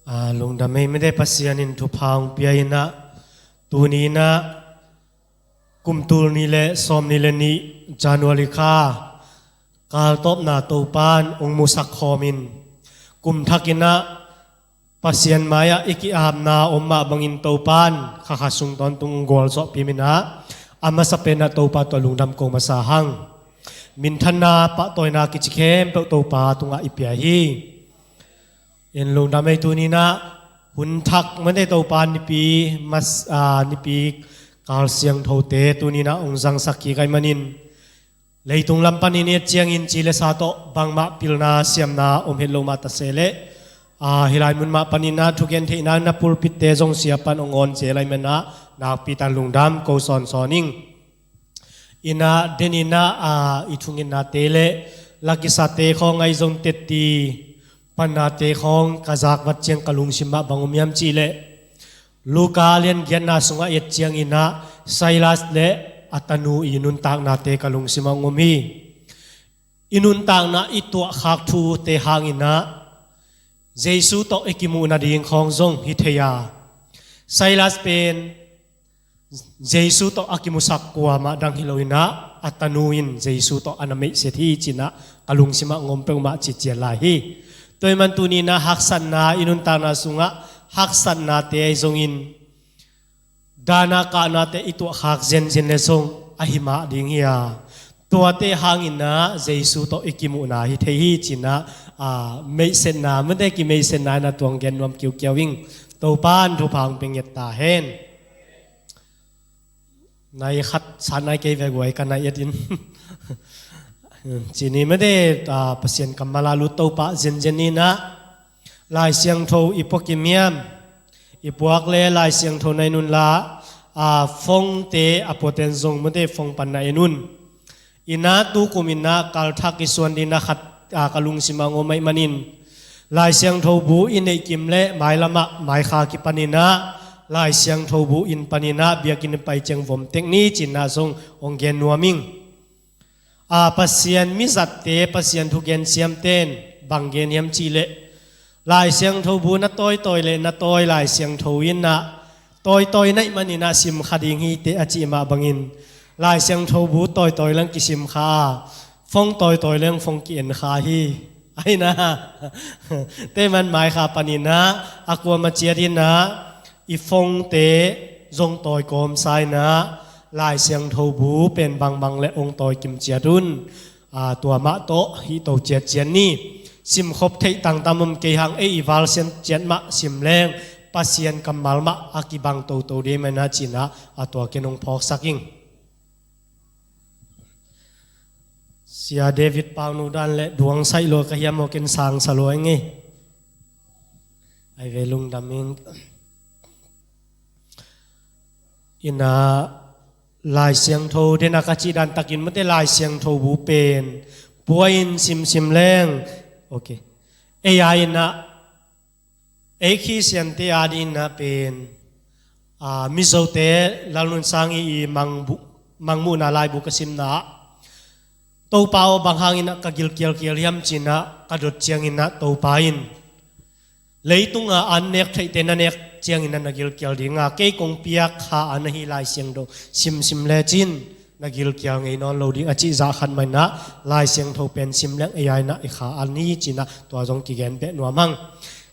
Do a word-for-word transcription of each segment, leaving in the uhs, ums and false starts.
Lungdam ei, mede Pasian in thupha hong pia in ah, tuni in ah kum tul nih le sawm nih le nih January kha kaltawpna Topan hong musak khawm in, kum thak in ah Pasian mai-ah i ki-apna om mah bangin Topan khakha sung tawntung hong gualzawhpih in ah, a masa pen ah Topa tawh lungdam ko masa hang. Minthanna, pahtawina kici khempeuh Topa tungah i pia hi. In lungdam ei, tuni in ah hun thak mede Topa nipi mas-, aa, nipi kal siangthote tuni in ah hong zangsak kik ahih manin, leitung lam panin i et ciangin ci le sa tawh bangmah pilna siamna om het lo mah ta se leh, aa, hih lai mun mah panin ah thugen theihna na pulpitte zong sia pan hong awn zel ahih manin ah nakpi takin lungdam ko sawnsawn ing. In ah den in ah, aa, i thungetnate le lakisate khawng ahi zong tetti pannate khawng ka zak vat ciang ka lungsim ah bang om hiam cih leh, Luka lian giatna sungah i et ciangin ah Silas le a tanu i nuntaknate ka lungsim ah hong om hi. I nuntakna i tuahkhak thute hangin ah Jesu tawh i kimuh nading khawng zong hi thei a, Silas pen Jesu tawh a kimusak kuamah dang hi lo in ah, a tanu in Jesu tawh a na meihset hi ci-in ah ka lungsim ah hong om peuhmah cician lai hi. Tua ahih manin tuni in ah haksatna i nuntakna sungah haksatnate ahi zongin, dana kahnate i tuahkhak zenzen le zong ahi mah ding hi a, tuate hangin ah Jesu tawh i kimuhna hi thei hi ci-in ah, aa, meihsetna, mede kimeihsetna in ah tua hong gen nuam kiukiau ing. Topan thupha hong pia ngiat ta hen. Nai khat sat nai kei ve guai, ka nai et in. Ci ni mede, aa, Pasian kammal ah lut to pah zenzen ni in ah, Lai Siangtho i pua kim hiam? I puak le Lai Siangtho na en un la, aa, phone-te a puaten zong mede phone pan na en un. In ah tukum in ah kalthak i suan ding in ah khat, aa, ka lungsim ah hong om ahih manin, Lai Siangtho bu i neih kim le mailam ah maikha kipan in ah, Lai Siangtho bu in pan in ah biakinn i pai ciang vom tek ni ci-in ah zong hong gen nuam ing. Aa, Pasian mizatte, Pasian thugen siamten bang gen hiam cih leh, Lai Siangtho bu na tawitawi le na tawi Lai Siangtho in ah, tawitawi na hih manin ah simkha ding hi teh a cih mah bangin, Lai Siangtho bu tawitawi leng kisimkha a, phone tawitawi leng phone ki-enkha hi. Ahi na, tua ahih manin maikha pan in ah, a kuamah ciat in ah i phone-te zong tawi kawmsa in ah, Lai Siangtho bu pen bangbang le hong tawi kim ciat un. Aa, tua mah tawh hih to ciatciat ni. Simkhop theih tangtang om kei hang, ei i valsiam ciat mah sim leng, Pasian kammal mah a kibang toto ding manin ah ci-in ah, a tua ken hong phawksak ing. Sia David Pauno dan le duangsaih lua ka hiam maw, ken sangsa lua ing ei. Ai ve, lungdam ing. In ah Lai Siangtho, den ah ka cih dan takin mede Lai Siangtho bu pen pua in simsim leng. Ok. Ei a in ah, ei Khristiante a ding in ah pen, aa, Mizote Lalnunsang i, i mangbu-, mangmuhna laibu ka simna ah, Topa aw, bang hangin ah ka gilkial kial hiam ci-in ah ka dot ciangin ah Topa in, leitunga an nek theihte na nek ciangin ah na gilkial ding a, kei kong piak kha an ahi Lai Siangtho simsim lecin na gilkial ngei nawn lo ding a cih zah khat mah in ah, Lai Siangtho pen sim leng ei a in ah i kha an hi ci-in ah tua zong kigen beh nuam hang.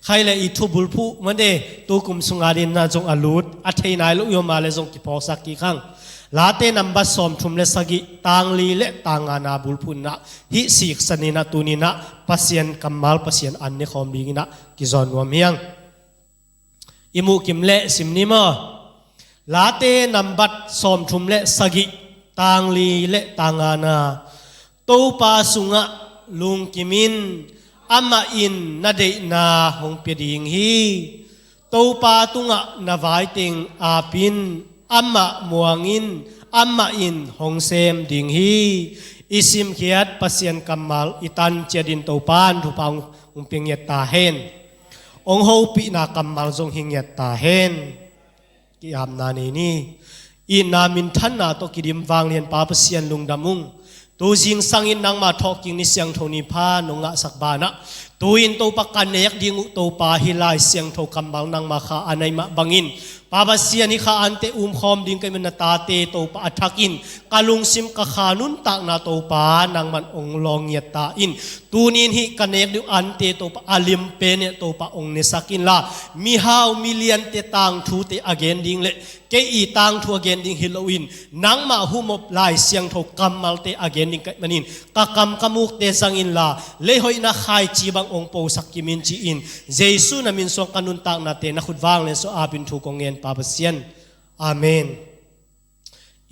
Khai le i thu bulphuh mede tukum sunga ding in ah zong a lut, a thei nai lo i om a le zong kiphawksak kik hang. Late nambat sawmthum le sagih, tang li le tang ngana bulphuh in ah hih siksan in ah tuni in ah Pasian kammal, Pasian an ne khawm ding in ah kizawn nuam hi hang. I muh kim leh sim ni maw? Late nambat sawmthum le sagih, tang li le tang ngana. Topa sungah lungkim in, amah in na deihna hong pia ding hi. Topa tungah na vaiteng ap in, amah muang in, amah in hong sem ding hi. I simkhiat Pasian kammal i tan ciat in Topa in thupha hong pia ngiat ta hen. Hong hopihna kammal zong hi ngiat ta hen. Ki-apna nei ni. Itna minthanna tawh kidim vanglian Pa Pasian, lungdam ung. Tu zingsang in nangma thawhkik ni siangtho ni pha nong ngahsak banah, Tu-in Topa ka nek ding uh Topa hih Lai Siangtho kammal nangma kha a naih mah bangin Pa Pasian hih kha ante umkhawm ding ka hih manin na tate Topa a thakin ka lungsim ka kha nuntakna Topa nangman ong lawng ngiat ta in. Tuni-in hih ka nek ding uh ante Topa a lim pen in Topa ong nesak inla mihau miliante tangthute a gen ding le kei i tangthu a gen ding hi loin nangmah humop Lai Siangtho kammalte a gen ding ka hih manin ka kam ka mukte zang inla leihoihna khaici bang ong posak kim in ci-in Jesu na min suang ka nuntaknate na khut vang len so apin thu kong ngen Pa Pasian. Amen.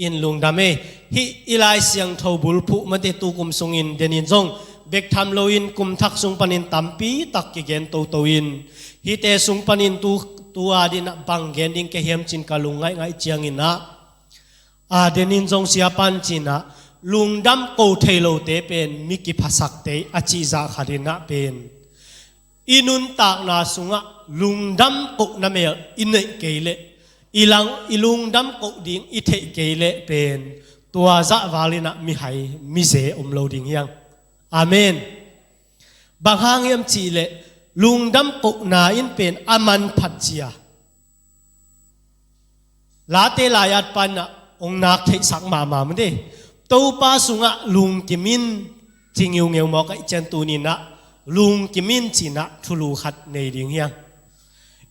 In lungdam ei. Hih i Lai Siangtho bulphuh mate tu kum sungin denin zong bek tham loin kum thak sung panin tampi tak kigen toto in hihte sung panin tu, tu a dinah bang gen ding ka hiam cin ka lung ngaihngaih cianginah a denin zong siapan cinah lungdam ko thei lote pen mi kiphasakte a cihzah khat inah pen i nuntakna sungah lungdam kohna mel i neih kei leh i lang i lungdam koh ding i theih kei leh pen tua zah val inah mihai mize om lo ding hiang. Amen. Bang hang hiam cihleh lungdam kohna in pen a manphat cia Late lai-at pan ah ong nak theihsak mahmah mate. Topa sungah lungkim in ci ngiungeu mawk ahih ciang tuninah lungkim in cinah thulu khat nei ding hiang.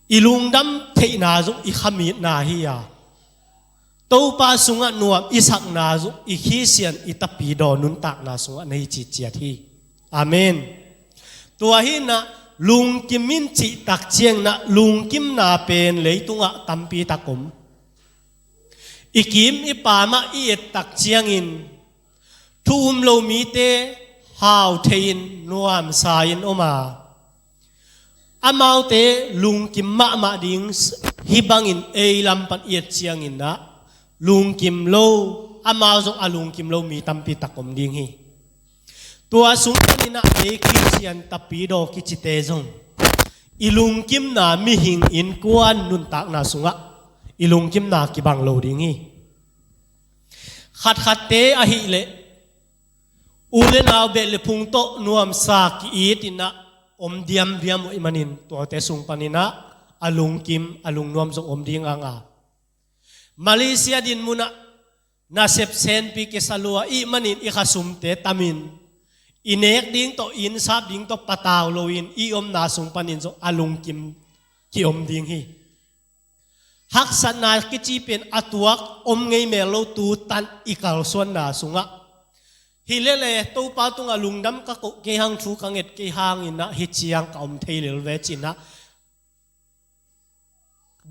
I lungdam theihna zong i khamitna hi a Topa sungah nuam i sakna zong i khisian i tapidaw nuntakna sungah na hi ciciat hi. Amen. Tua hinah lungkim in cihtak cianginah lungkimna pen leitungah tampitak om. I kim i pamah i ettak ciangin thu um lo mite hau thei-in nuamsa in om a amaute lungkim mahmah ding hih bangin ei lam pan i et cianginah lungkim lo amau zong a lungkim lo mi tampitak om ding hi. Tua sung paninah ei Khristian tapidaw kicite zong i lungkimna mihing innkuan nuntakna sungah i lungkimna kibang lo ding hi. Khatkhatte ahih leh u le nau beh le phung tawh nuamsa ki-itinah om diamdiam uh ih manin tuate sung paninah a lungkim a lungnuam zong om ding anga Malaysia dinmunah nasep senpi kisa lua ih manin i khasumte tamin i nek ding tawh i innsap ding tawh patau loin i omna sung panin zong a lungkim ki-om ding hi. Haksatna kici pen a tuak om ngei mel lo tutan i kalsuanna sungah hi lele Topa tungah lungdam ka koh kei hang thu ka nget kei hanginah hi ciang ka om thei lel ve cinah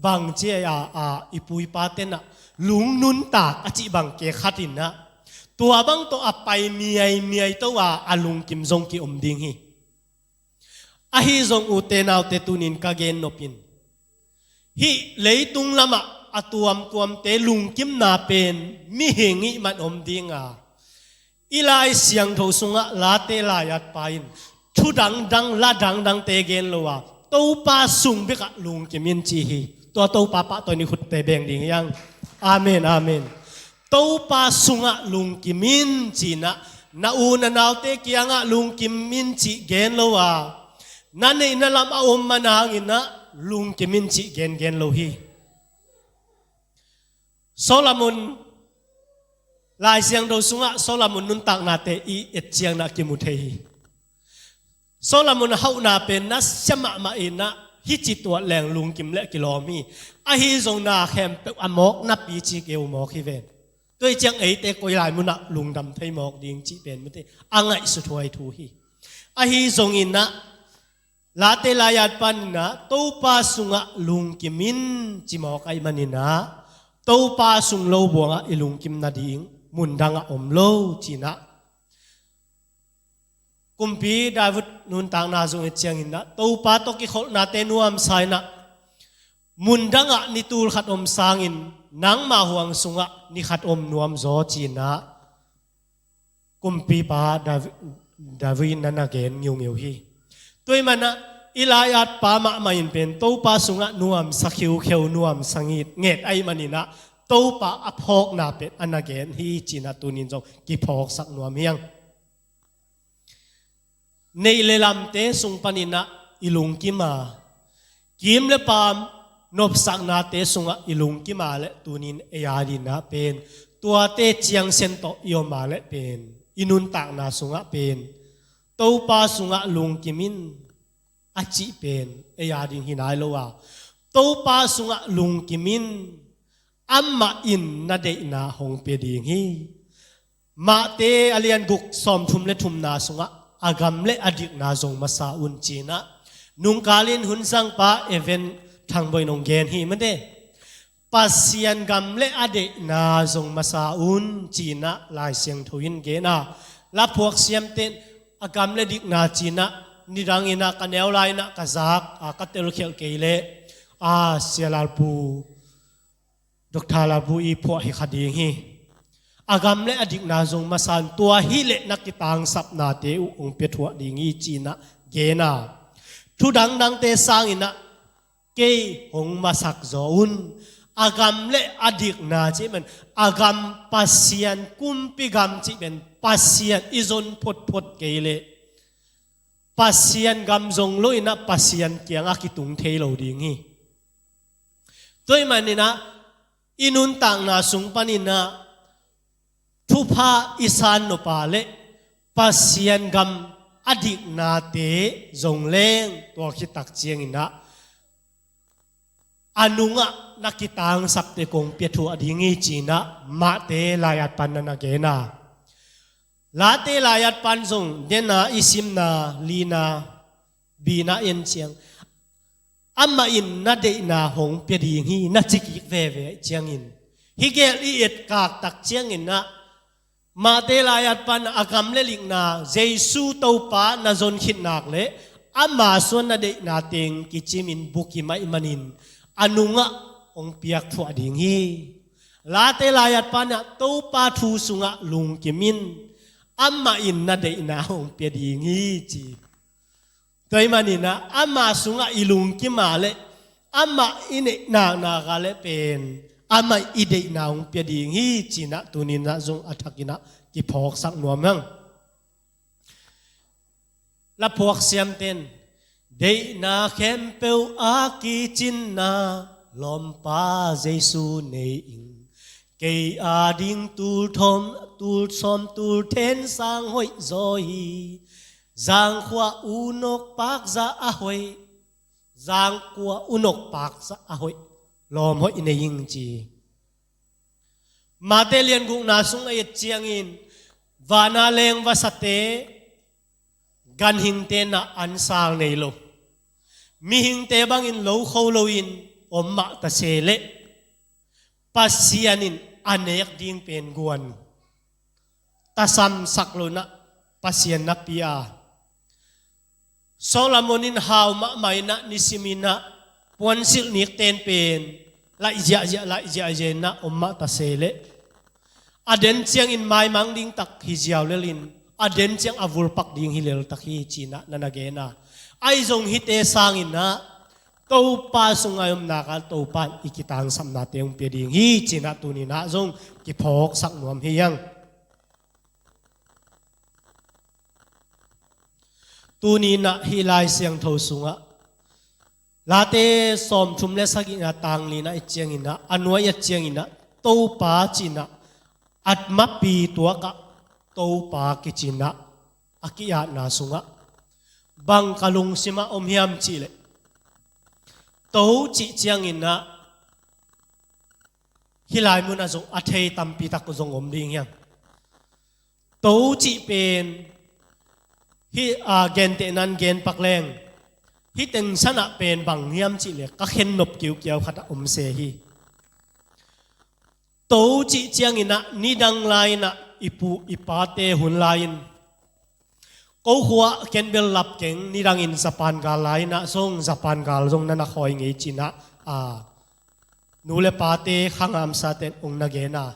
bang cia a, a i puipa tenah lung nuntak a cih bang ke khatinah tua bang tawh a pai miaimiai to a a lungkim zong ki-om ding hi. Ahi zong ute naute tunin ka gen nopin hih leitung lamah a tuamtuamte lungkimna pen mihing ih man om dinga i Lai Siangtho sungah Late lai-at pa in thu dangdang la dangdangte gen lo a Topa sung bekah lungkim in ci hi. Tua Topa pahtawi ni khutte beng ding hiang. Amen, amen. Topa sungah lungkim in cinah na u na naute kiangah lungkim in cih gen lo a na neihna lam a om man hanginah lungkim in cih gengen lo hi. Solomon Lai Siangtho sungah Solomon nuntaknate i et cianginah kimu thei hi. Solomon a hauhna pen nasia mahmah inah hici tuat leng lungkim le kilawm hi. Ahi zong na khempeuh a mawk napi ci keu mawk hi ven. Tua ih ciang eite koi lai munah lungdam thei mawk ding cih pen mite a ngaihsuthuai thu hi. Ahi zonginah Late lai-at paninah Topa sungah lungkim in ci mawk ahih maninah Topa sung lo buangah i lungkim nading mundangah om lo cinah Kumpi David nuntakna zong et cianginah Topa tawh kikholhnate nuamsa inah mundangah ni tul khat om sangin nangma huang sungah ni khat om nuam zaw cinah kumpipa David, David in na na gen ngiungeu hi. Tua ih manah i lai-at pa mahmah in pen Topa sungah nuamsa khiukheu nuamsa nget ahih maninah Topa a phawkna pen a na gen hi cinah tunin zong kiphawksak nuam hiang. Neih le lamte sung paninah i lungkima, kim le paam nopsaknate sungah i lungkima le tunin ei adinah pen tuate ciangsen tawh i oma le pen i nuntakna sungah pen Topa sungah lungkim in a cih pen ei ading hi nai lo a, Topa sungah lungkim in, amah in na deihna hong pia ding hi. Mahte a lian guk sawmthum le thumna sungah a gam le a dikna zong masa un cinah nungkalin hun zangpa Evan Thangboy nong gen hi mate. Pasian gam le a deihna zong masa un cinah Lai Siangtho in gen a, laphuak siamten a gam le dikna cinah nidanginah ka neu lainah ka zak a ka telkhialh kei leh a Sia Lalpu Dr. Lalpu i phuah hi kha ding hi. A gam le a dikna zong masa un, tua hileh na kitangsapnate uh hong piathuah ding hi cinah gen a, thu dangdangte sanginah kei hong masak zaw un. A gam le a dikna cih pen a gam Pasian kumpi gam cih pen Pasian i zon photphot kei leh Pasian gam zong lo inah Pasian kiangah kitung thei lo ding hi. Tua ahih maninah i nuntakna sung paninah thupha i san nop a le Pasian gam a diknate zong leng tua khit tak cianginah a nungah na kitangsapte kong piathuah ding hi cinah Mahte lai-at pan na na gen a, Late lai-at pan zong dena i simna lina bina en ciang, amah in na deihna hong pia ding hi na ci kik veve ciangin, hi gel i etkak tak cianginah Mahte lai-at pan a gam le dikna Jesu Topa na zon khit nak le ama suan na deihna teng kicimin bukim ahih manin a nungah hong piak thuah ding hi. Late lai-at panah Topa thu sungah lungkim in, amah in na deihna hong pia ding hi ci. Tua ahih maninah ama sungah i lungkima le amah i neih naknak a le pen amah i deihna hong pia ding hi cinah tuninah zong a thakinah kiphawksak nuam hang. Laphuak siamten, deihna khempeuh a kicinna lawmpa Jesu nei ing. Kei ading tul thawm, tul sawm tul then sang hoih zaw hi. Zangkhua unok pakza a hoih, Zangkhua unok pakza a hoih, lawm hoih i nei ing ci. Mahte lian gukna sung a et ciangin vana leng vasate ganhingte na ansal nei lo, mihingte bangin lo kho loin om mah ta se leh Pasian in a nek ding pen guan tasamsak lo inah Pasian na pia. Solomon in hau mahmah inah nisiminah puansilh nikten pen laih ziahziah laih ziahziah inah om mah ta se leh a den ciangin maimang ding tak hi ziau lelin a den ciang a vulpak ding hi leltak hi cinah na na gen a. Ahi zong hihte sanginah Topa sungah i omnak a Topa in i kitangsapnate hong pia ding hi cinah tuninah zong kiphawksak nuam hi hang. Tuninah hih Lai Siangtho sungah Late sawmthum le sagihna tang lina i cianginah a nuai a cianginah Topa cinah at mapi tuakah Topa kicinah a ki-atna sungah bang ka lungsimah om hiam cihleh, To cih cianginah hih lai munah zong a thei tampi tak zong om ding hiam? To cih pen hih a gentehnan genpak leng hih teng sanah pen bang hiam cihleh ka khen nop kiukiau khatah om se hi. To cih cianginah nidang lai-inah i pu i pate hun lai-in ko khua ken bel lap keng, nidangin Japan gal lai-inah zong Japan gal zong na na khawi ngei cinah a nu le pate khangamsaten ong na gen a.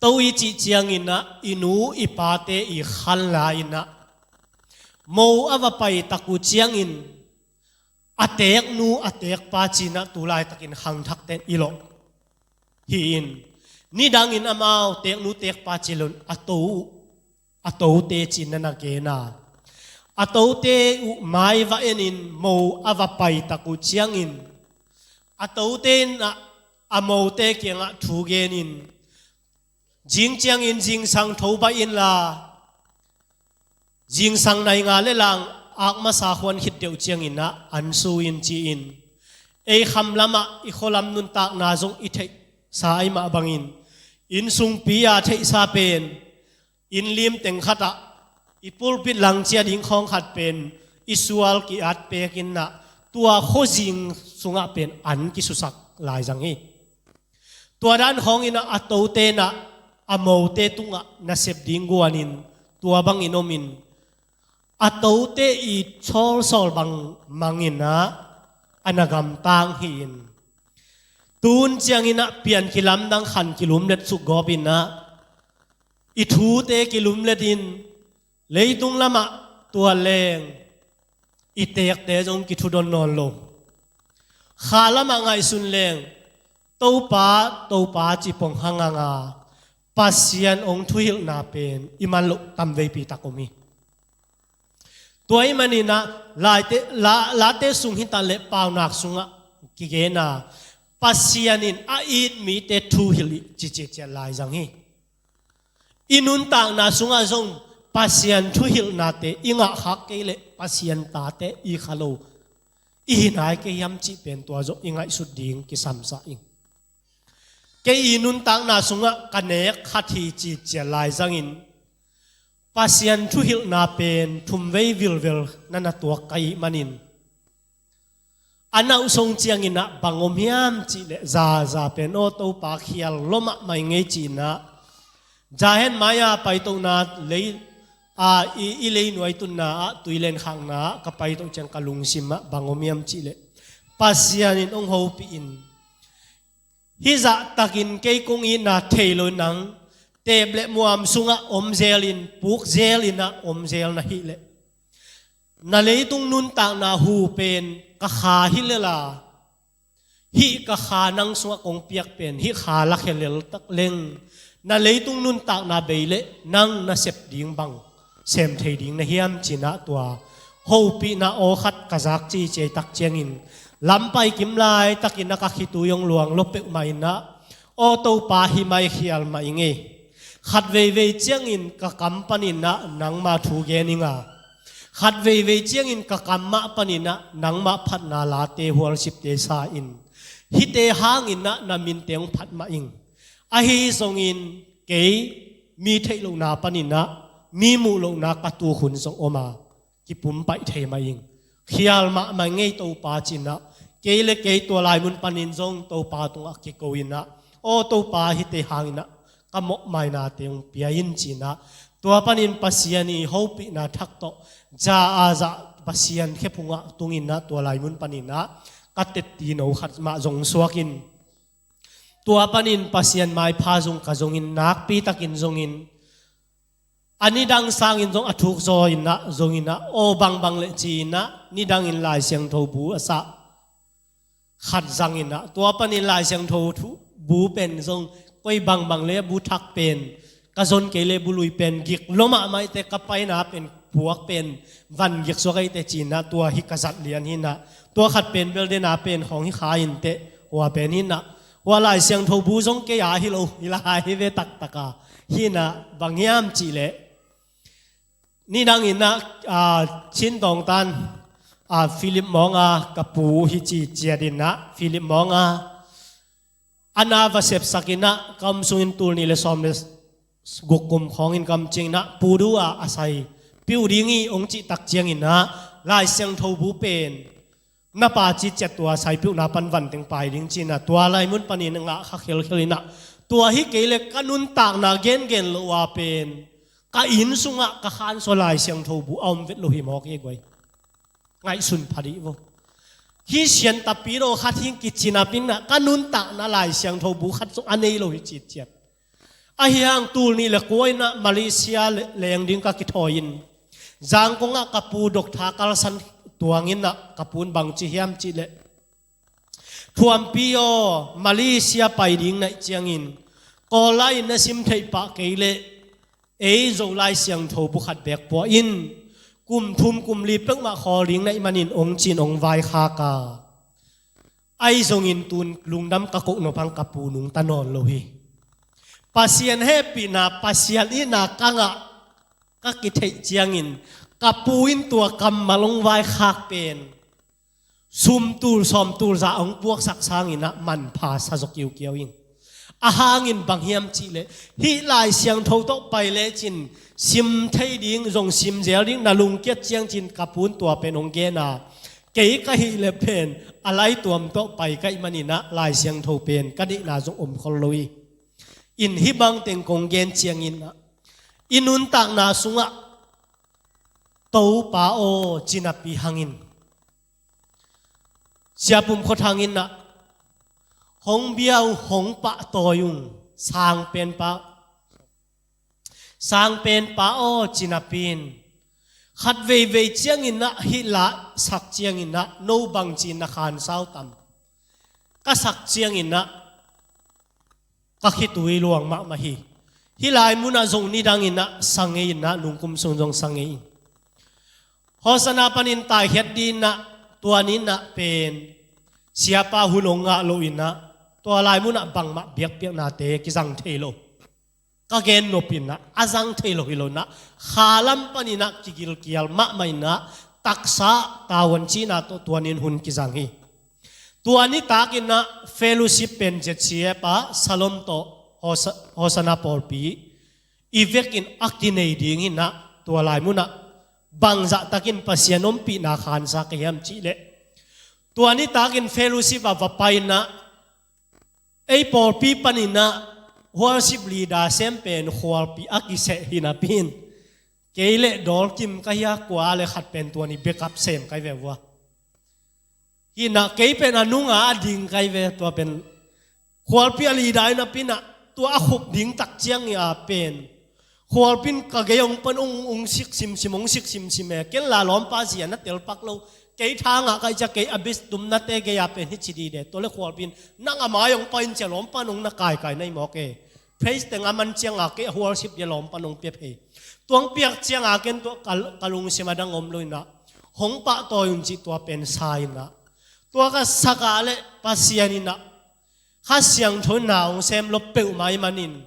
To i cih cianginah i nu i pate i khan lai-inah mo a va pai tak uh ciangin a teknu a tekpa cinah tu laitakin khangthakten i lawh hi-in nidangin amau teknu tekpa ci loin a to uh a tote cin na na gen a. a tote uh mai va enin mo a va paitak uh ciangin, a tote in ah a mote kiangah thu genin, zing ciangin zingsang tho baih inla, zingsang nai nga le lang ak masa khuan khit deuh ciangin ah an su in ci-in, ei kham lamah i khualam nuntakna zong i theihsa ai mah bangin, inn sungpi a theihsa pen inn lim teng khatah i pulpit langcia ding khawng khat pen i sual ki-at pekin ah tua khuazing sungah pen an kisusak laizang hi. Tua dan khawngin ah a tote in ah a mote tungah nasep ding guanin tua bangin omin, a tote i sawlsawl bang mangin ah a na gamtang hi-in, tun ciangin ah pian kilamdang khan kilumlet suk gawpin ah i thute kilumletin, leitung lamah tua leng i teekte zong kithudon nawn lo. Kha lamah ngaihsun leng, Topa, Topa ci pong hanganga Pasian hong thuhilhna pen i man loh tamveipi tak om hi. Tua i manin ah laite, la, late sung hitaleh paunak sungah kigena, Pasian in a it mite thuhilh i ciciatciat laizang hi. I nuntakna sungah zong Pasian thuhilhnate i ngahkhak kei leh Pasian tate i kha lo i hi nai kei hiam cih pen tua zong i ngaihsut ding kisamsah ing. Kei i nuntakna sungah ka nek khat hi ciciat laizangin Pasian thuhilhna pen thumvei vilvel na na tuak ka ih manin, a nauhsong ciangin ah bang om hiam cihleh zaza pen aw Topa khial lua mahmah ing ei ci-in ah, zahen mai-a paitohna lei a i, i leinuai tunna ah tuilen khakna ah ka paitoh ciang ka lungsim ah bang om hiam cihleh Pasian in hong hopih in, hih zahtakin kei kong itna thei lo nang teep le muam sungah om zelin, puk zelin ah om zel na hih leh, na leitung nuntakna hu pen ka kha hi lel a, hih ka kha nang sungah kong piak pen hih kha lakhia lel tak leng, na leitung nuntakna bei leh nang na sep ding bang sem thei ding na hiam ci-in ah tua hopihna aw khat ka zak ciciai tak ciangin, lampai kim laitakin ah ka khitui hong luang lua peuhmah in ah, aw Topa, hi mai khial mah ing ei. Khat veivei ciangin ka kam panin ah nangma thu gen ing a, khat veivei ciangin ka kam mah panin ah nangmah phatna late hualsipte sa-in, hihte hangin ah na minte hong phat mah ing. Ahi zongin kei mi theih lohna panin ah mi muh lohna ka tuk hun zong om a, kipum paih thei mah ing. Khial mahmah ing ei Topa ci-in ah, kei le kei tua lai mun panin zong Topa tungah kiko in ah, aw Topa, hihte hangin ah ka mawhmainate hong pia in ci-in ah, tua panin Pasian i hopihna thak tawh za a zah Pasian khephungah tungin ah tua lai mun panin ah ka tetti no khat mah zong suakin, tua panin Pasian maipha zong ka zongin, nakpitakin zongin, a nidang sangin zong a thuk zaw in ah zongin ah, aw bangbang leh ci-in ah nidangin Lai Siangtho bu a sah khat zangin ah, tua panin Lai Siangtho bu pen zong koi bangbang le bu thak pen ka zon kei le bu lui pen gik lua mahmah i teh, ka paina pen puak pen van gik suak i teh ci-in ah, tua hi ka zat lian hi-in ah, tua khat pen bel dena pen khawng hi kha in teh, hua pen hi-in ah, hua Lai Siangtho bu zong kei a hi lo hi lai hi ve taktak a, hi-in ah bang hiam cihleh, nidangin ah, ah, Chin Tawngtan, ah, Philip Mawng a ka pu hi ci ciat in ah, Philip Mawng a a na va sepsak in ah, ka om sungin tul nih le sawm le guk kum khawngin ka om ciangin ah, pu du a a sai piu ding hi hong cih tak ciangin ah, Lai Siangtho bu pen na pa ciciat tua saipiuhna pan van teng pai ding ci-in ah, tua lai mun panin ngah kha khelkhel in ah, tua hi kei le ka nuntakna gengen loh a pen ka inn sungah ka khansuah Lai Siangtho bu a om vet lo hi mawk hi guai. Ngaihsun pha dih vo. Hih sian tapi lo khat hi kici napi-in ah, ka nuntakna Lai Siangtho bu khat zong a nei lo hi ciciat. Ahi hang tul nih le kua in ah Malaysia le-, leng ding ka kithawi in, Zangkong ah ka pu doctor kalsan tuangin ah, ka pu'n bang ci hiam cihleh, thuampi aw, Malaysia pai ding na hih ciangin, Kawl lai-in na sim theih pah kei leh, ei Zolai Siangtho bu khat beek pua in, kum thum kum li peuhmah khawl ding na hih manin hong ci-in hong vaikhak a, ahi zongin tun lungdam ka koh nop hang ka pu nungta nawn lo hi. Pasian hehpihna, Pasian itna ka ngah ka kitheih ciangin ka pu in tua kammal hong vaikhak pen sum tul sawm tul za hong puaksak sangin ah manpha sa zaw kiukiau ing. A hangin bang hiam cihleh, hih Lai Siangtho tawh pai lecin sim thei ding, zong sim zel ding na lungkiat ciang cin ka pu in tua pen hong gen a, kei ka hih leh pen a laituam tawh pai ka hih manin ah Lai Siangtho pen ka deihna zong om khol lo hi. In hih bang teng kong gen ciangin ah i nuntakna sungah Topa aw ci napi hangin, Sia Pum Khua Thang in ah, hong bia ung, hong pahtawi ung, Sang Penpa, Sang Penpa aw ci napi in, khat veivei ciangin ah hih la sak ciangin ah no bangci na khansau tam? Ka sak ciangin ah ka khitui luang mahmah hi. Hih lai munah zong nidangin ah sa ngei in ah, nungkum sung zong sa ngei in. Hosana panin taikhiat dingin ah, tua ni in ah pen siapa hun hong ngah lo in ah, tua lai munah bangmah biakpiaknate kizang thei lo. Ka gen nop in ah, a zang thei lo hi lo in ah, khalam panin ah kigilkial mahmah in ah, taksa tavuan cihna tawh tua ni in hun kizang hi. Tua nitak in ah fellowship pen Z C F a Salom tawh Hosa-, Hosana pawlpi i vekin a kinei ding in ah, tua lai munah bangzah takin Pasian ompihna khansa ka hiam cihleh, tua nitak in fellowship ah va pai in ah, ei pawlpi panin ah worship leader sem pen khualpi a kiseh hi napi in, kei leh Dawlkim ka hia, kua leh khat pen tua ni backup sem ka hi ve vua. Hi in ah kei pen a nunga a ding ka hi ve, tua pen khualpi a leader hi napi in ah, tua a khup ding tak ciang hi a pen khualpi in ka gei hong pan hong, hong sik simsim, hong sik simsim e. Ken la lawmpa zia na telpak lo. Kei tha ngah ka hih ciang kei a best tumnate gei a pen hi ci dide. Tua leh khualpi in nang a mai hong pai in ci a, lawmpa in hong na kaikai na hi mawk e. Praise teng a man ciang a kei a worship dia lawmpa in hong pia phei. Tua hong piak ciang a ken tua ka, ka lungsim a dang om lo in ah, hong pahtawi un cih tua pen sa in ah, tua ka sak a leh Pasian in ah Kha Siangtho in na hong sem lo peuhmah ahih manin,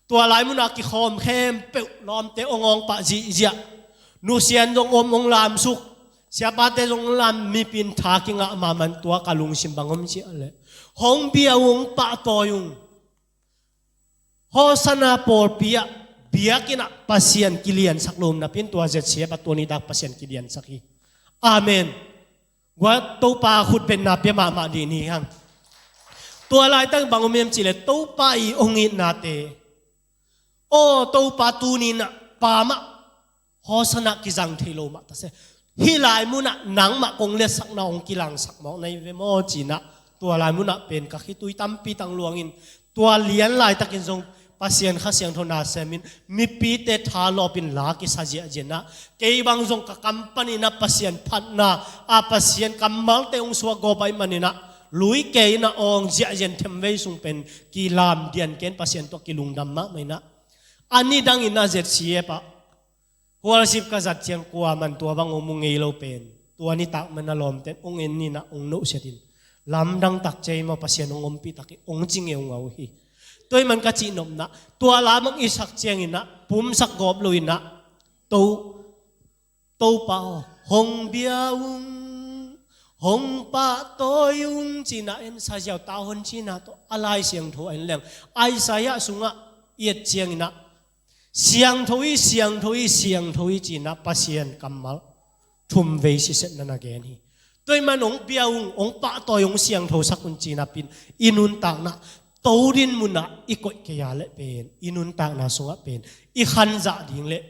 tua lai munah kikhawm khempeuh lawmte hong awng pah zihziah, nusia in zong om hong lamsuk, siapate zong hong lam, mipi in tha kingah mahmah in, tua ka lungsim bang om cihleh, hong bia ung, hong pahtawi ung. Hosana pawlpi ah biakinn ah Pasian kiliansak lo napi in, tua Z C F ah tua nitak Pasian kiliansak hi. Amen. Gua Topa khutbetna pia mahmah dih ni hang. Tua laitak bang om hiam cihleh, Topa i hong itnate, aw Topa tuni in ah pa mah Hosana kizang thei lo mah ta se. Hih lai munah nangmah kong liatsakna hong kilangsak mawk na hi ve maw ci in ah, tua lai munah pen ka khitui tampi tang luang in, tua lian laitakin zong Pasian Kha Siangtho na sem in, mipite thalawp in la kisa ziahziah in ah, kei bang zong ka kam panin ah Pasian phatna a, Pasian kammalte hong suak gawp ahih manin ah, lui kei in ah awng ziahziah in, themvei sung pen kilam dian kei in, Pasian tawh kilungdam mahmah in ah, a nidang in ah Z C F ah worship ka zat ciang kuaman tua bang om uh ngei lo pen, tua nitak man a lawmte in hong en in ah hong nohsiat in, lamdang tak ci ei maw, Pasian hong ompih tak hi, hong ci ngeungau hi. Tua ahih man ka cihnopna, tua la bang i sak ciangin ah pumsak gawp lo in ah, To, Topa aw, hong bia ung, hong pahtawi ung ci in ah en, saziau tau hon ci in ah tawh a Lai Siangtho en leng, Isaiah sungah i et ciangin ah, siangtho hi, siangtho hi, siangtho hi ci in ah Pasian kammal thumvei sisetna na gen hi. Tua ahih man hong bia ung, hong pahtawi, hong siangthosak un ci napi in, i nuntakna, to ding munah i koih kei a leh pen, i nuntakna sungah pen i khan zah ding leh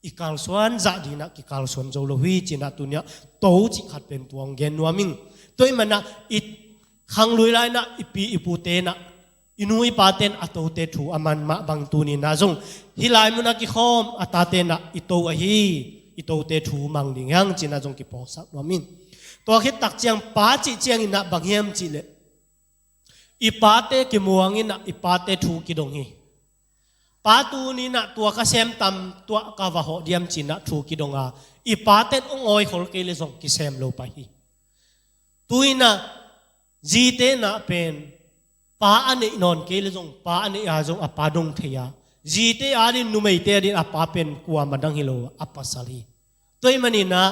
i kalsuan zah ding in ah kikalsuan zo lo hi ci in ah, tuni ah to cih khat pen tua hong gen nuam ing. Tua ahih man ah i khanglui lai in ah i pi i pute in ah, i nu i pate in a tote thu a man mah bang, tuni in ah zong hih lai munah kikhawm a tate in ah i to ahi, i tote thu mang ding hi hang ci in ah zong kiphawksak nuam ing. Tua khit tak ciang pa cih ciangin ah bang hiam cihleh, i pate kimuang in ah i pate thu kidong hi. Pa, tuni in ah tua ka sem tam, tua ka va hawh diam ci in ah thu kidong a, I pate in hong awi khol kei le zong kisem lo pah hi. Tu-in ah zite in ah pen pa a neih nawn kei le zong pa a neih a zong a pa dong thei a, zite adingin, numeite adingin a pa pen kuamah dang hi lo a, pasal hi. Tua ahih manin ah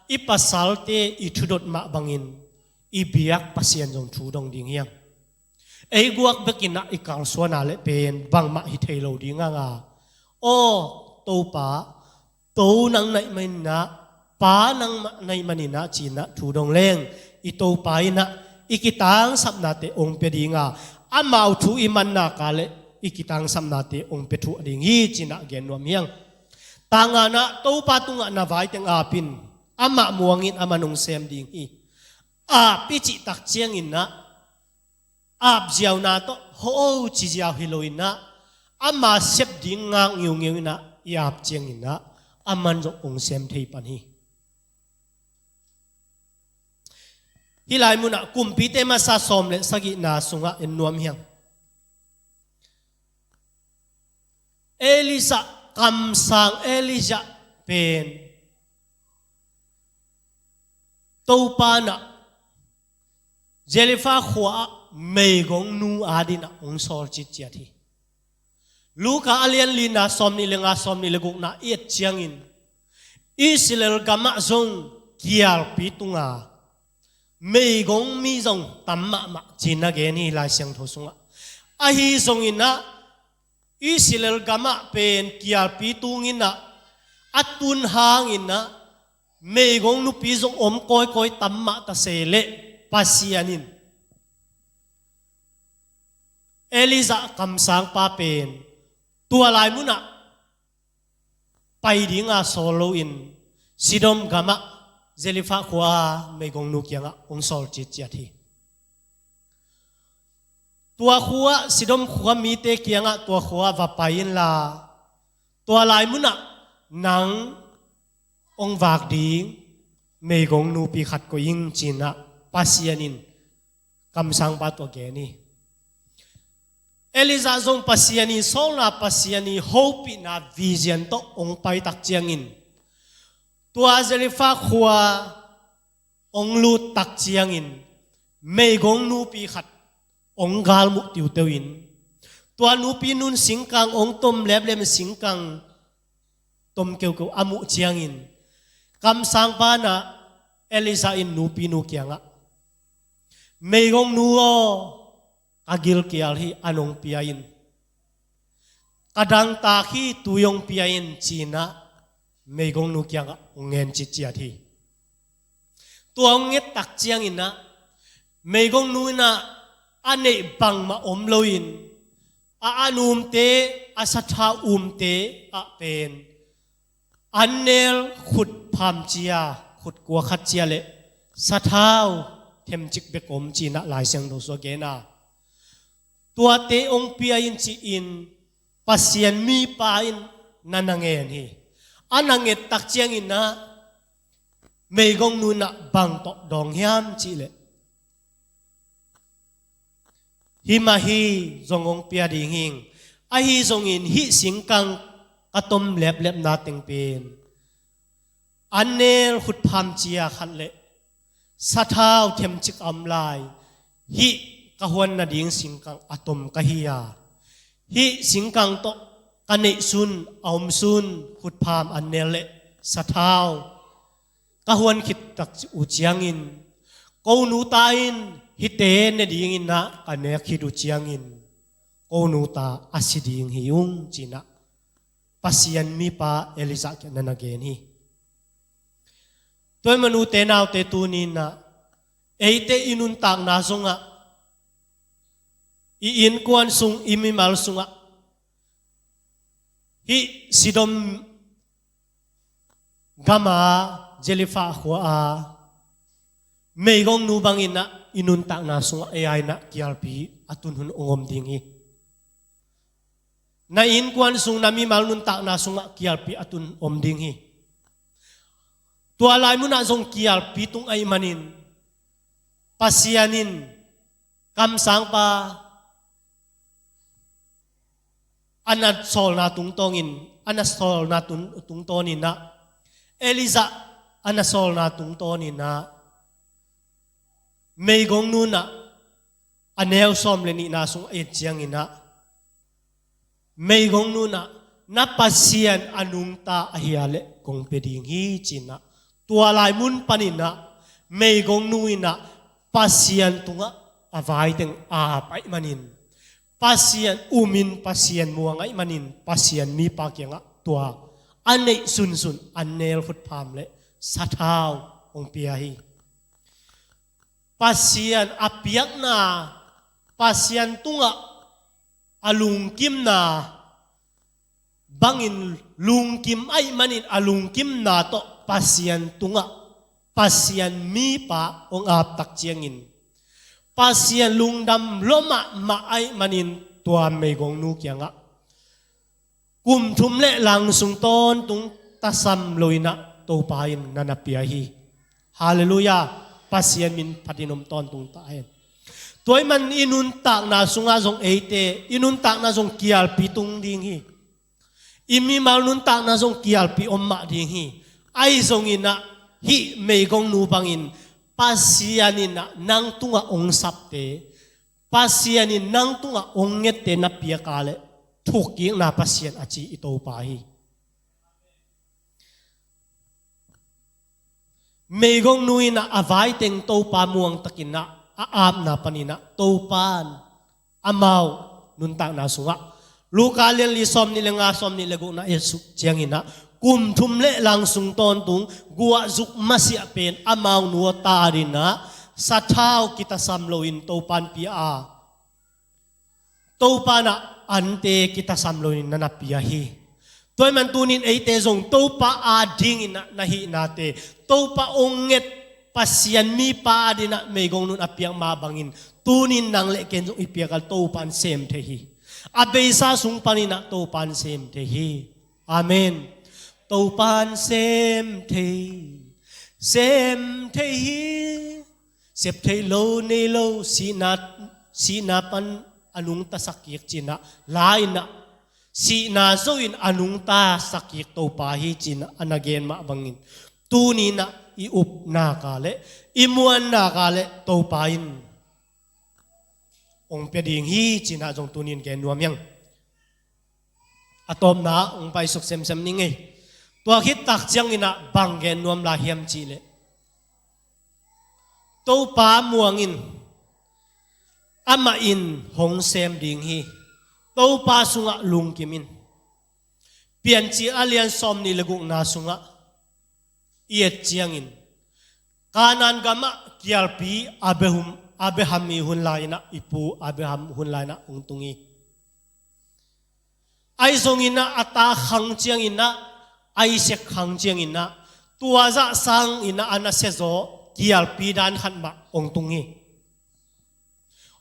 i pasalte i thudot mah bangin i biak Pasian zong thu dong ding hi hang. Ei guak bekin ah i kalsuan a leh pen bangmah hi thei lo ding hang a. Aw Topa, to nang na hih manin ah, pa nangmah na hih manin ah ci-in ah thu dong leng, i Topa in ah i kitangsapnate hong pia ding a, amau thu i man nak leh i kitangsapnate hong pia thuah ding hi ci-in ah gen nuam hi hang. Tang ngana ah, Topa tungah na vai teng ap in, amah muang in, aman hong sem ding hi. Ap i cih tak ciangin ah, ap ziauna tawh ho ci ziau hi lo-in ah, ama sep ding ngak ngiungeu in ah i ap ciangin ah, aman zong hong sem thei pan hi. Hih lai munah Kumpite Masa sawm le sagihna sungah en nuam hi hang. Elijah, kamsang Elijah pen Topa in ah Zarephath khua-ah meigongnu adingin ah hong sawl citciat hi. Luka a lian lina, sawmnih le nga, sawmnih le gukna i et ciangin, Israel gamah zong kialpi tung a, meigong mi zong tam mahmah ci-in a gen hi Lai Siangtho sungah. Ahi zongin ah Israel gamah pen kialpi tung in ah, a tun hangin ah meigong nupi zong om kawikawi tam mah ta se leh, Pasian in Elijah kamsangpa pen tua lai munah pai ding a sawl loin, Sodom gamah Zarephath khua-a meigongnu kiangah hong sawl citciat hi. Tua khua-ah, Sodom khua mite kiangah tua khua-ah va pai inla, tua lai munah nang hong vak ding meigongnupi khat koih ing ci-in ah Pasian in kamsangpa tawh gen hi. Elijah zong Pasian i sawlna, Pasian i hopihna vision tawh hong pai tak ciangin, tua Zarephath khua hong lut tak ciangin, meigongnupi khat hong galmuh tiuteu in, tua nupi nun singkang hong tom leplep, singkang tom keukeu a muh ciangin, kamsangpa in ah Elijah in nupinu kiangah, meigongnu aw, ka gilkial hi, an hong pia in. Ka dangtak hi, tui hong pia in ci-in ah meigongnu kiangah hong ngen citciat hi. Tua hong nget tak ciangin ah, meigongnu in ah a neih bangmah om loin, a an umte, a sathau umte ah pen annel khut pham cia, khut kua khat cia le sathau themcik bek om ci-in ah Lai Siangtho sungah gen a, tuate hong pia in ci-in Pasian mipa in na na ngen hi. A na nget tak ciangin ah, meigongnu in ah bang tawh dawng hiam cih leh, hi mah hi, zong hong pia ding hi ing. Ahi zongin hih singkang ka tom leplepna teng pen annel khut pham cia khat le sathau themcik a om lai, hih ka huan nading singkang a tom ka hi a, hih singkang tawh ka neihsun, a omsun khut pham, annel le sathau ka huan khit tak uh ciangin, ko nuta in hihte ne dingin ah ka nek khit uh ciangin, ko nuta a si ding hi ung ci-in ah Pasian mipa Elijah kiangah na na gen hi. Tua ahih manin ute naute, tuni-in ah eite i nuntakna sungah, i innkuan sung, i mimal sungah, hih Sodom gama, Zarephath khua-a meigongnu bangin ah i nuntakna sungah ei a in ah kialpi a tun hun hong om ding hi. Na innkuan sung, na mimal nuntakna sungah kialpi a tun om ding hi. Tua lai munah zong kialpi tung ahih manin, Pasian in kamsangpa a na sawlna tungtawnin, a na sawlna tun-, tungtawnin ah, Elijah a na sawlna tungtawninah meigongnu inah a neu sawm le nihna sung a et cianginah meigongnu inah na Pasian a nungta ahia leh kong pia ding hi cinah tua lai mun paninah meigongnu inah Pasian tungah a vaiteng ap ahih manin Pasian umin Pasian muang ahih manin Pasian mipa kiangah tua a neih sunsun an nel khutpham le sathau hong pia hi. Pasian a piakna, Pasian tungah a lungkimna bangin lungkim ahih manin a lungkimna tawh Pasian tungah Pasian mipa hong aptak ciangin Pasian lungdam lua mahmah ahih manin tua meigongnu kiangah kum thum le lang sung tawntung tasam loinah Topa in na na pia hi. Halleluiah. Pasian min phatin om tawntung ta hen. Tua ahih man i nuntakna sungah zong eite i nuntakna zong kialpi tung ding hi. I mimal nuntakna zong kialpi om mah ding hi. Ahi zonginah hih meigongnu bangin Pasian inah nang tungah hong sapte Pasian in nang tungah hong ngette na piaka le thukkikna Pasian a ci i Topa hi. Meigongnu inah a vaiteng Topa muangtakinah a apna paninah Topa in amau nuntakna sungah Luka lianli sawm nih le nga sawm nih le gukna et suk cianginah kum thum le lang sung tawntung guahzuk masiah pen amau nu a ta dinah sathau kitasam loin Topa in pia a Topa inah ante kitasam loin na na pia hi. Tua ahih man tunin eite zong Topa adinginah na hihnate Topa hong nget Pasian mipa adinah meigongnu in a piak mah bangin tunin nang le ken zong i piakal Topa in sem thei hi. A beisa sung paninah Topa in sem thei hi. Amen. Topa in sem thei, sem thei hi. Sep thei lo nei lo sihna, sihna pan a nungta sakkik cinah la inah sihna zo in a nungta sakkik Topa hi cinah a na gen mah bangin tuninah i upnaka le i muannaka le Topa in hong pia ding hi cinah zong tunin gen nuam hiang. A tawpna hong paisuk semsem ning ei. Tua khit tak cianginah bang gen nuam lai hiam cihleh Topa muangin amah in hong sem ding hi. Topa sungah lungkim in. Piancil a lian sawm nih le gukna sungah i et ciangin Kanaan gamah kialpi Abraham, Abraham i hun lai inah i pu Abraham hun lai inah hong tung hi. Ahi zonginah a ta khang cianginah Isaac khang cianginah tua zah sanginah a nasia zaw kialpi dan khat mah hong tung hi.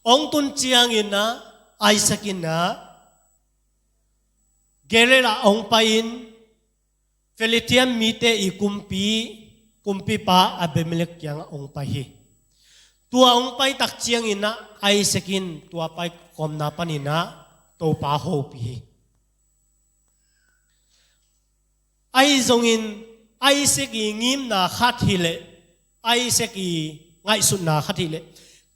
Hong tun cianginah Isaac inah Gerar ah hong pai-in Filistia mite i kumpi, kumpipa Abimelek kiangah hong pai hi. Tua hong paitak cianginah Isaac in tua paikhawmna paninah Topa hopih hi. Ahi zongin Isaac i ngimna khat hileh Isaac i ngaihsutna khat hileh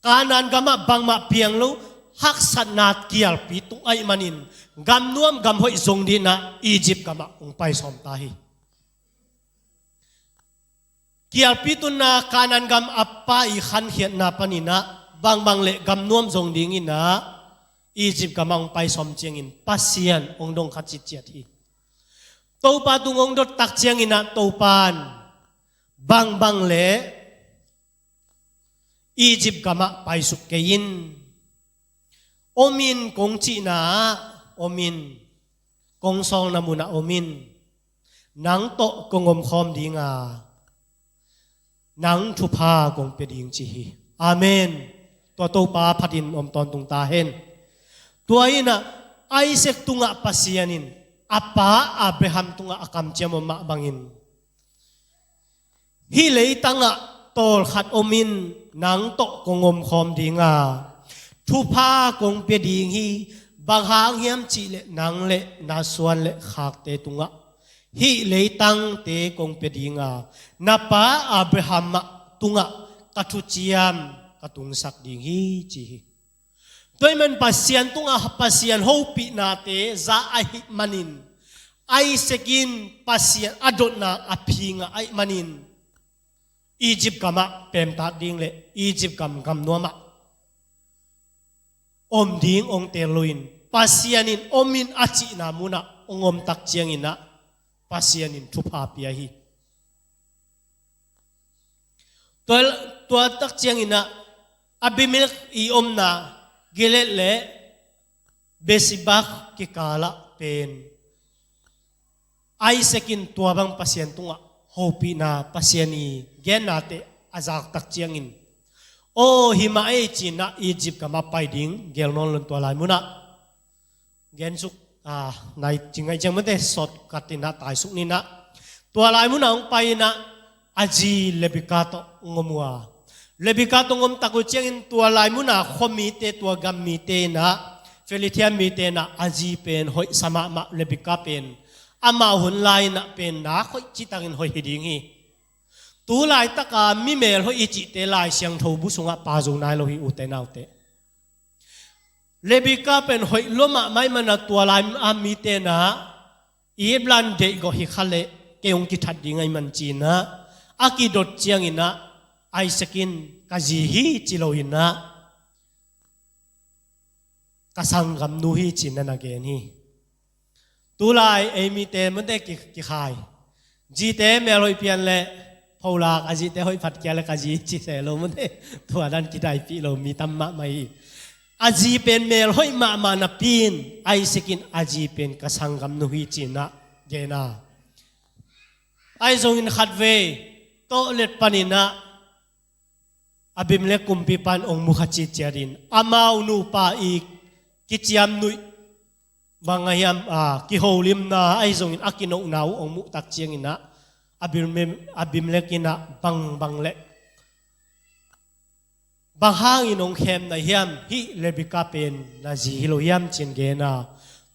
Kanaan gamah bangmah piang lo haksatna kialpi tung ahih manin gamnuam gamhoih zong dinah Egypt gamah hong pai sawm ta hi. Kialpi tunna Kanaan gam a pa i khankhiatna paninah bangbang le gamnuam zong dinginah Egypt gamah hong pai sawm ciangin Pasian hong dong kha citciat hi. Topa tung hong dottak cianginah Topa in bangbang le Egypt gamah paisuk kei in. Om in kong cihna ah om in, kong sawlna munah om in, nang tawh kong omkhawm ding a, nang thupha kong pia ding ci hi. Amen. Tua Topa phatin om tawntung ta hen. Tua inah Isaac tungah Pasian in a pa Abraham tungah a kamciam om mah bangin hih leitangah tawlkhat om in, nang tawh kong omkhawm ding a, thupha kong pia ding hi. Bang hang hiam cihleh nang le na suan le khakte tungah hih leitangte kong pia dinga, na pa Abraham mah tungah ka thuciam ka tungsak ding hi, ci hi. Tua ahih man Pasian tungah Pasian hopihnate za ahih manin, Isaac in Pasian a dotna a phinga ahih manin, Egypt gamah pemtat ding le Egypt gam gamnuamah om ding ong tel lo in, Pasian in om in a cihna munah ong om tak cianginah Pasian in thupha pia hi. Tua, tua tak cianginah Abimelek i omna Gilead le Beersheba kikalah pen Isaac in tua bang Pasian tungah hopihna, Pasian i gennate a zak tak ciangin, aw, hi mah ei, cinah Egypt gamah pai ding gel nawn lo in tua lai munah gensuk, ah, nai cingai ciang mate sawt katinah taisuk ninah tua lai munah hong pai inah a zi Rebekah tawh hong om uh a, Rebekah tawh hong om tak uh ciangin tua lai munah khuamite, tua gammite inah, Philistia mite inah a zi pen hoih sa mahmah, Rebekah pen amau hun lai inah pen nak hoih citakin hoih hi ding hi. Tu laitaka mi melhoih i cihte Lai Siangtho bu sungah pha zo nai lo hi, ute naute. Rebekah pen hoih lua mahmah ahih mana tua lai a mite inah i blan deihgawh hi kha leh kei hong kithat ding ahih man cinah a kidot cianginah Isaac in ka zi hi ci lo inah ka sanggamnu hi cinah na gen hi. Tulai ei mite mate ki, kikhai. Zite melhoih pian le pholak a zite hoih phat kia le ka zi ci se lo mate. Tua dan kidaipih lo mi tam mahmah hi. A zi pen melhoih mahmah napi in Isaac in a zi pen ka sanggamnu hi cinah gen a. Ahi zongin khatvei tawh let paninah Abimelek kumpipa in ong mu kha citciat in amau nupa i kiciamnuih bang a hiam, a, kiholimna ahi zongin a kinohna uh ong muh tak cianginah Abime-, Abimelek inah bangbang leh bang hangin ong khem na hiam, hih Rebekah pen na zi hi lo hiam cin gen a.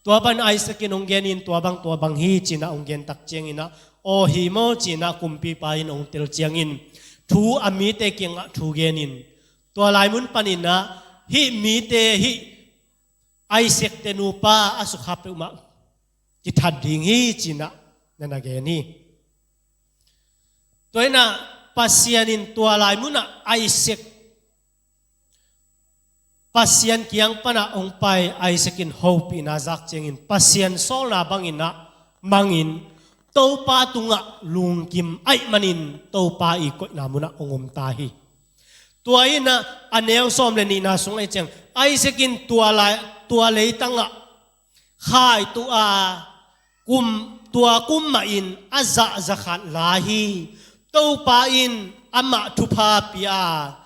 Tua pan Isaac in ong gen in tua bang tua bang hi cinah ong gen tak cianginah aw hi maw cinah kumpipa in ong tel ciangin thu a mite kiangah thu gen in tua lai mun paninah hih mite hih Isaac te nupa a sukha peuhmah kithat ding hi cinah na na gen hi. Tua inah Pasian in tua lai munah Isaac Pasian kiang panah hong pai Isaac in hopihna zak ciangin Pasian sawlna banginah mangin Topa tungah lungkim ahih manin Topa i koihna munah hong om ta hi. Tua inah a neu sawm le nihna sung ahih ciang Isaac in tua lai, tua leitangah khai tuh a kum, tua kum mahin a zah zakhat lai hi. Topa in amah thupha pia a,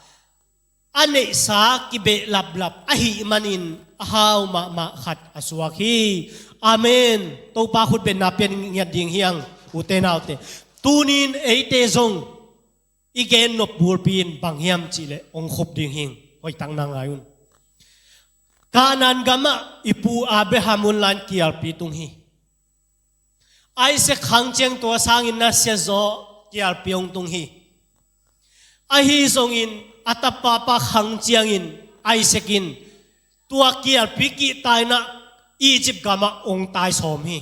a neihsa kibeh laplap ahih manin a hau mahmah khat a suak hi. Amen. Topa khutbetna pian ngiat ding hiang, ute naute. Tunin eite zong i gen nop bulpi in bang hiam cihleh ong khup ding hing. Hoihtak na ngai un. Kanaan gamah i pu Abraham un lan kialpi tung hi. Isaac khang ciang tua sangin nasia zaw kialpi ong tung hi. Ahi zongin a tapapa khang ciangin Isaac in tua kialpi kihta inah Egypt gamah ong tai sawm hi.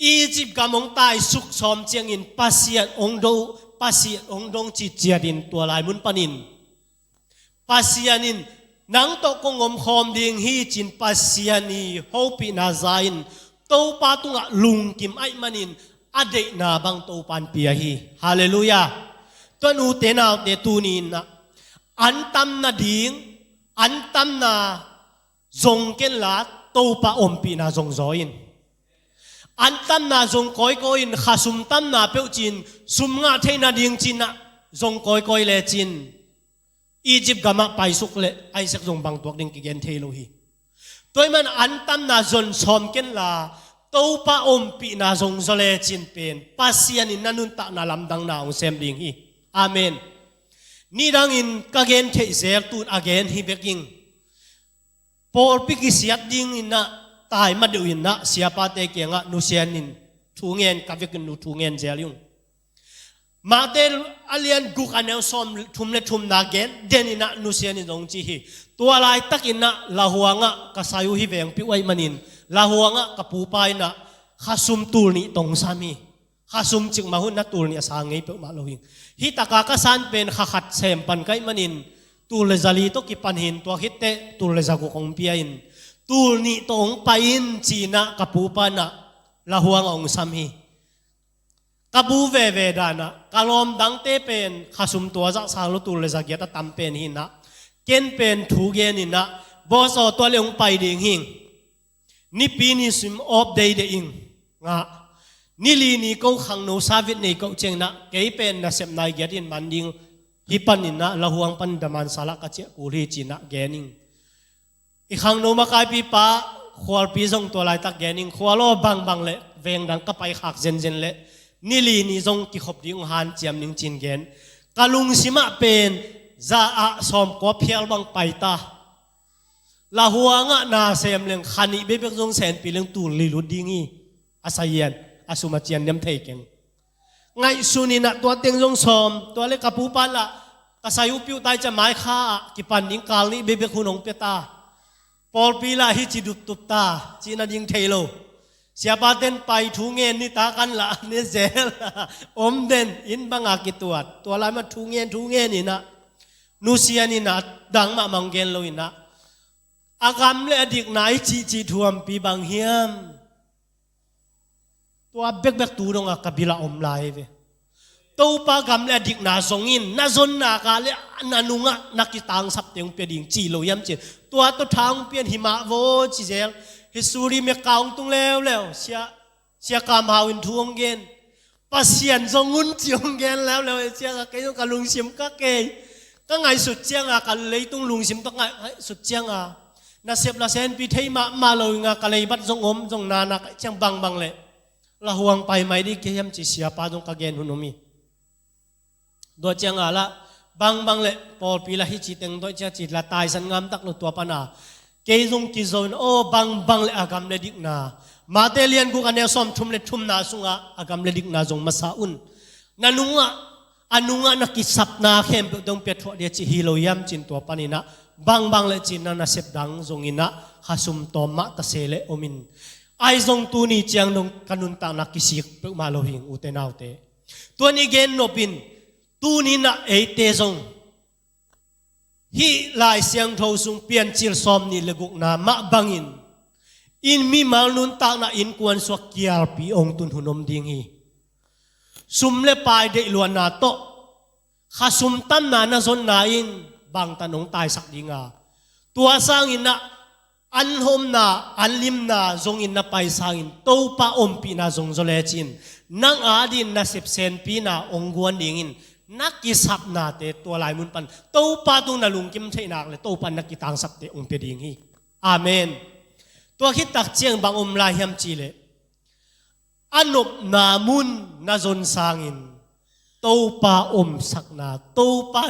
Egypt gam ong tai suk sawm ciangin Pasian ong do, Pasian ong dong citciat in tua lai mun panin Pasian in nang tawh kong om khawm ding hi cin Pasian i hopihna za in Topa tungah lungkim ahih manin a deihna bang Topa in pia hi. Halleluiah. Tua nute naute tuninah an tam nading, an tamna zong kenla Topa ompihna zong zaw in. An tamna zong kawikawi in, khasum tamna peuh cin, sum ngah theih nading cinah zong kawikawi lecin Egypt gamah paisuk leh Isaac zong bangtuak ding kigen thei lo hi. Tua ahih man an tamna zon sawm kenla Topa ompihna zong zaw lecin pen Pasian in na nuntakna lamdangna hong sem ding hi. Amen. Nidangin ka gen theih zel tun a gen hi bek ing. Pawlpi kisiat dinginah tai ma deuh inah siapate kiangah nusian in thu ngen, ka vekin nu thu ngen zel ung. Mate a lian guk a neu sawm thum le thumna gen den inah nusian in zong ci hi. Tua laitakin ah lahuangah ka sai uh hi veng piuh aih manin lahuangah ka pupa inah khasum tul nih tong sam hi. Khasum cikmah hun na tul nih a sang ngei peuhmah lo hing. Hih taka ka san pen kha khat sem pan kaih manin tul le zali tawh kipan hin tua khitteh tul le zaguk hong pia in tul nih tawh hong pai in cinah ka pupa inah lahuangah hong sam hi. Ka bu veve danah ka lawm dangte pen khasum tua zah sang lo tul le zagiat a tam pen hinah ken pen thu gen inah bawsaw tua le hong pai ding hing. Nipi ni sim awp deidei ing ngah. Nili ni ko khangno savit nei koh cianginah kei pen nasep nai giat in man ding hi paninah lahuang pan daman salah ka ciah kul hi cinah gen ing. I khangno makaipipa khualpi zong tua laitak gen ing khual aw bangbang le veng dang ka pai khak zenzen le nili ni zong kikhop ding uh hanciam ning cin gen. Ka lungsimah pen za ah sawmkua phial bang pai ta. Lahuangah na sem leng khanih bekbek zong senpi leng tul li lut ding hi. A sayian a sum a cian niam thei keng. Ngaihsun inah tua teng zong sawm tua le ka pupa lah ka sai uh piuh tai ca mai kha ah kipan ding kal nih bekbek hun hong pia ta. Pawlpi lah hi ci duptup ta cina ding thei lo. Siapa ten pai thu ngen ni ta kan lah ne zel om den in banga kituat tua lai mah thu ngen thu ngen inah nusian inah dang mahmah hong gen lo inah a gam le a dikna i cihcih thuampi bang hiam? Tua bekbek tu dongah ka bilah om lai ve. Topa gam le a dikna zongin na zonna ka le na nungah na kitangsapte hong pia ding ci lo hiam cin tua tawh tha hong pian hi mah vaw ci zel. Hi suri mekka hong tung leuleu sia sia kam hau in thu hong gen. Pasian zong un ci hong gen leuleu e cianga kei zong ka lungsim ka kei. Ka ngaihsut cianga ka leitung lungsim tawh ngaihsut cianga nasep la senpi thei mahmah lo inga ka leibat zong om zong nana ka ciang bangbang leh lahuang pai mai dih kei hiam ci siapa zong ka gen hun om hi. Dua cianga lah bangbang leh pawlpi lah hi ci teng dua ciang ci la taisan ngam tak lo tua pana kei zong kizo in aw bangbang leh a gam le dikna Mate lian guk a neu sawm thum le thumna sungah a gam le dikna zong masa un. Na nungah a nungah na kisapna khempeuh dong pia thuah dia ci hi lo hiam cin tua paninah bangbang le cinna nasep dang zonginah khasum tawm mah tase le omin ai zong tuni ciang dong ka nuntakna kisik peuhmah lo hing ute naute. Tuan i gen nopin tuninah eite zong hih Lai Siangtho sung Piancil sawm nih le gukna mah bangin in mimal nuntakna innkuan suak kialpi ong tun hun om ding hi. Sum le pai deih luanna tawh khasum tamna na zonna in bangtan ong taisak dinga tua sanginah an homna an limna zongin na pai sangin Topa ompihna zong zaw lecin nang adin na sepsenpina ong guan dingin na kisapnate tua lai mun pan Topa tung na lungkim theihnak le Topa na kitangsapte ong pia ding hi. Amen. Tua khittak ciang bang om lai hiam cihleh a nopna mun na zon sangin Topa omsakna Topa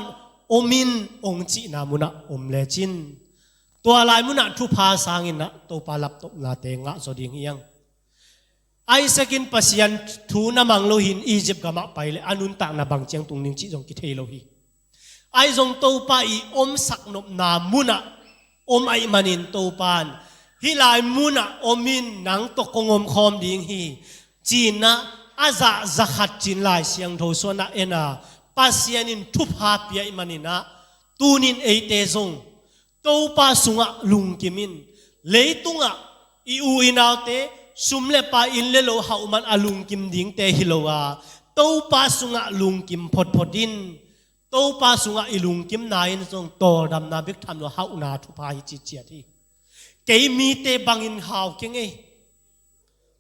omin ong cihna munah om lecin tua lai munah thupha sanginah Topa laptopnate ngah zaw ding hiang. Isaac in Pasian thu na mang lo hin Egypt gamah pai le a nuntakna bang ciang tung ding cih zong kithei lo hi. Ai zong Topa i omsak nopna munah om aih manin Topan hih lai munah omin nang tawh kong om khawm ding hi. Cinah a zah zakhat cin Lai Siangtho suanah ena Pasian in thupha pia ih maninah tunin eite zong Topa sungah lungkim in leitungah i u i naute sum le pa inn le lo hauh man a lungkim dingte hi lo a Topa sungah lungkim photphot in Topa sungah i lungkimna in zong tawldamna bik tham lo hauhna thupha hi ciciat hi. Kei mite bangin hau kei ngei.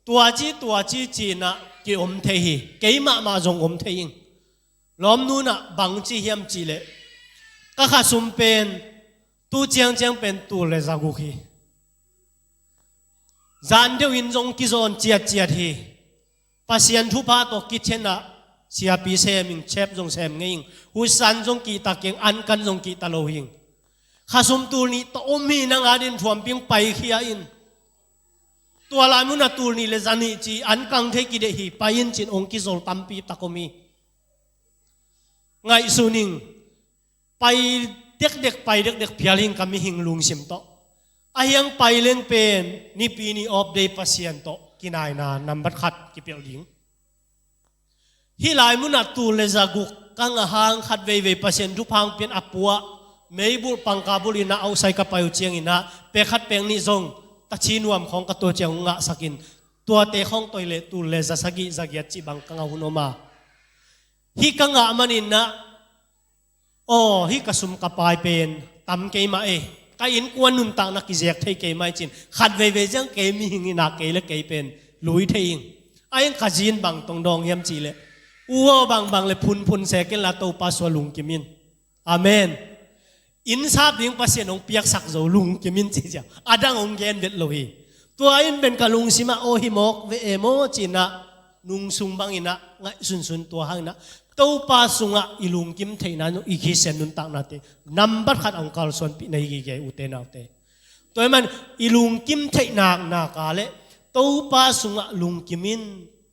Tuaci tuaci cinah ki om thei hi. Kei mahmah zong om thei ing. Lawmnunah bangci hiam cihleh ka khasum pen tu ciangciang pen tul le zaguk hi. Zan deuh in zong kizawn ciatciat hi. Pasian thupha tawh kithenah siapi sem ing chep zong sem ngei ing. Husan zong kihta keng ankan zong kihta lo hing. Khasum tul nih tawh om hi nang adin thuamping paikhia in. Tua lai munah tul nih le za nih ci an kang thei kideih hi, pai in cin ong kizol tampi tak om hi. Ngaihsun ing, pai dekdek, pai dekdek phial ing ka mihing lungsim tawh. A hiang pai leng pen Nipi ni off day Pasian tawh kinaina nambat khat kipelh ding. Hih lai munah tul le za guk ka ngah hang khat veivei Pasian thupha hong pian a puah, meibulh pangkabulh inah ausai ka pai uh cianginah pek khat pek nih zong tachi nuam khawng ka tua ciang hong ngahsakin, tuate khawng toi leh tul le za sagih za giat cih bang ka ngah hun om a. Hih ka ngah maninah, aw, hih ka sum ka pai pen tam kei mah e, ka innkuan nuntakna kizek thei kei mah e cin khat veivei ziang kei mihing inah kei le kei pen lui thei ing. A ing ka zin bang tong dawng hiam cihleh, u aw bangbang le phunphun se kenla Topa sua lungkim in. Amen. Inn sap ding Pasian hong piaksak zo lungkim in ci ciang a dang hong gen vet lo hi. Tua in pen ka lungsimah aw hi mawk ve e maw cinah nungsung banginah ngaihsunsun tua hanginah Topa sungah i lungkim theihna i Khristian nuntaknate nambat khat a hong kalsuanpih na hi gige ute naute. Tua hi man i lungkim theih naknak a le Topa sungah lungkim in,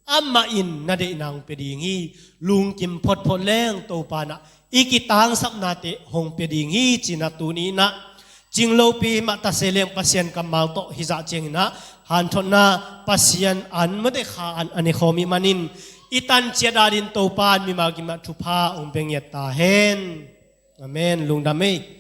amah in na deihna hong pia ding hi. Lungkim photphot leng Topa nah i kitangsapnate hong pia ding hi cinah tuninah cinglopi mah tase leng Pasian kammal tawh hizah cianginah hanthotna Pasian an mate kha an a nekhawm ih manin i tanciat adin Topa in mimal kimah thupha hong pia ngiat ta hen. Amen. Lungdam ei.